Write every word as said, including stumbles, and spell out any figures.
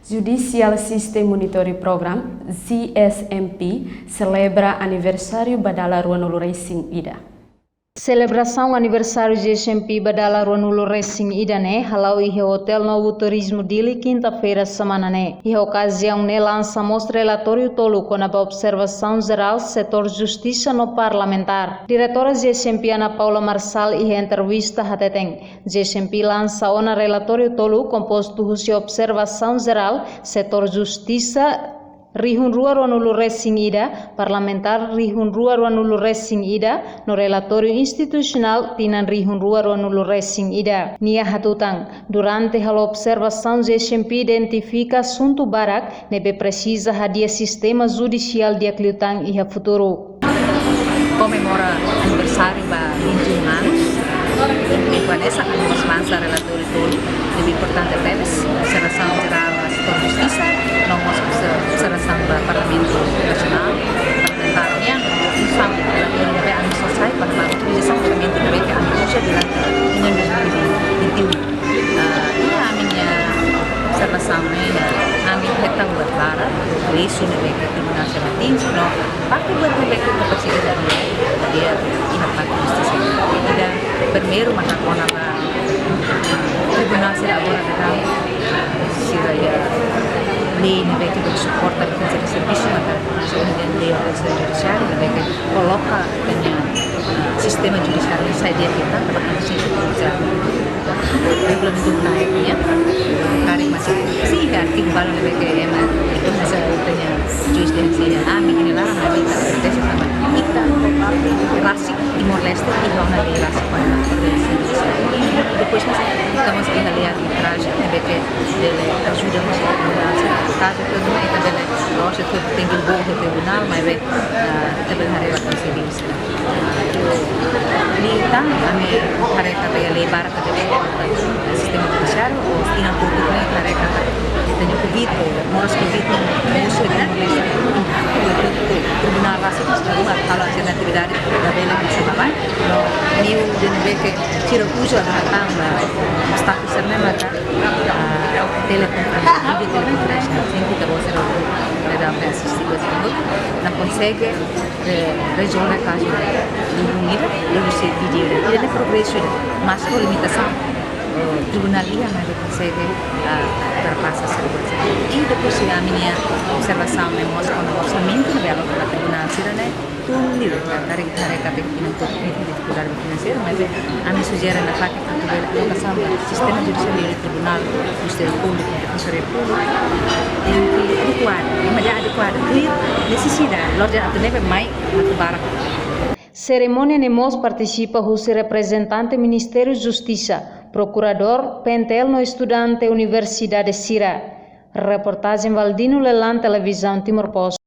Judicial System Monitoring Program, J S M P, selebra aniversáriu ba dala ruanulu resin ida. Selebrasaun aniversáriu J S M P ba dala ruanulu resin ida ne'e hala'o iha Hotel Novo Turismo Dili, kinta-feira semana ne'e. Iha okaziaun ne'e lansa mós relatóriu tolu kona-ba observasaun jerál setór justisa no parlamentár. Diretora J S M P Ana Paula Marçal iha entrevista hateten, J S M P lansa ona relatóriu tolu kompostu husi observasaun jerál setór justisa rihun rua ruanulu resin ida, parlamentár rihun rua ruanulu resin ida, no relatóriu institusionál tinan rihun rua ruanulu resin ida. Nia hatutan, durante halo observasaun J S M P identifika asuntu barak ne'ebé presiza hadi'a sistema judisiál di'ak liután iha futuru. Komemora aniversáriu ba vinte e um anos, enkuantu ami lansa relatóriu tolu, ne'ebé importante tebes, observasaun jerál ba setór justisa, no mós observasaun ba Parlamentu Nasionál, parlamentár nian, no mós relatóriu ne'ebé ami sosai para atualizasaun orçamentu ne'ebé ke ami uza durante tinan dois mil e vinte e um. Ah, iha ami-nia observasaun ne'e, ami hetan buat barak, progresu ne'ebé ke Tribunál sira atinje, no parte buat ne'ebé ke kapasita dia iha parte justisa. Ida primeiru maka kona-ba tribunál sira agora daudaun sira iha lei ne'ebé ke suporta defensa de servisu, maka sira iha lei organizasaun judisiária ne'ebé ke koloka ita-nia, ah, sistema judisiáriu sai di'ak liután, tanba ami sente judisiáriu regulamentu kaer nian, karik masih, se iha artigu balu ne'ebé ke ema, itu masa ita-nia juiz de sini, ami iha ne'e laran, ami ita proteje tanba ita rasik Timor-Leste iha ona lei rasik para proteje. Depois mós ita mós iha lei arbitrajen ne'ebé ke bele ajuda mós tribunál sira. Kazu tuir ita bele, lójiku, ita tenke bá iha tribunál, maibé, ah, ita bele haree ba konsellu sira. Liután, ami haree katak iha lei barak ne'ebé suporta sistema judisiáriu, ou iha futuru ne'e haree katak ita-nia Covid, ou moras Covid, mós ke Timor-Leste, impaktu ba tribunál rasik, mós ke halo atividade labele mós ba baibain. No, niu ida ne'ebé ke sira uza ba hatán ba obstákulu sira-ne'e maka, ah, telekonferénsia, vídeo telekonferénsia, sempre ita-boot sira ne'ebé asiste ba sira, no konsege, eh, rezolve kazu ne'e. Liu ida, liu se vídeo ida. Ida-ne'e progresu ida, mas ho limitasaun. Eh, tribunál iha, mas konsege, ah, ultrapasa sira-ne'e. I depois ami-nia observasaun ne'e mós kona-ba orsamentu ne'ebé aloka ba tribunál sira-ne'e. Tun liu, karik haree katak ita-nia difikuldade finanseiru, maibé ami sujere nafatin atu bele alokasaun ba sistema judisiáriu, tribunál, Ministériu Públiku, Defensoria Públika, tenke adekuadu, ema dehan adekuadu, tuir nesesidade, lori dehan atu ne'ebé mai atu barak. Serimónia ne'e mós partisipa husi reprezentante Ministériu Justisa, prokuradór, P N T L no estudante universidade sira. Reportajen Valdino Lelan, Televizaun Timor Post.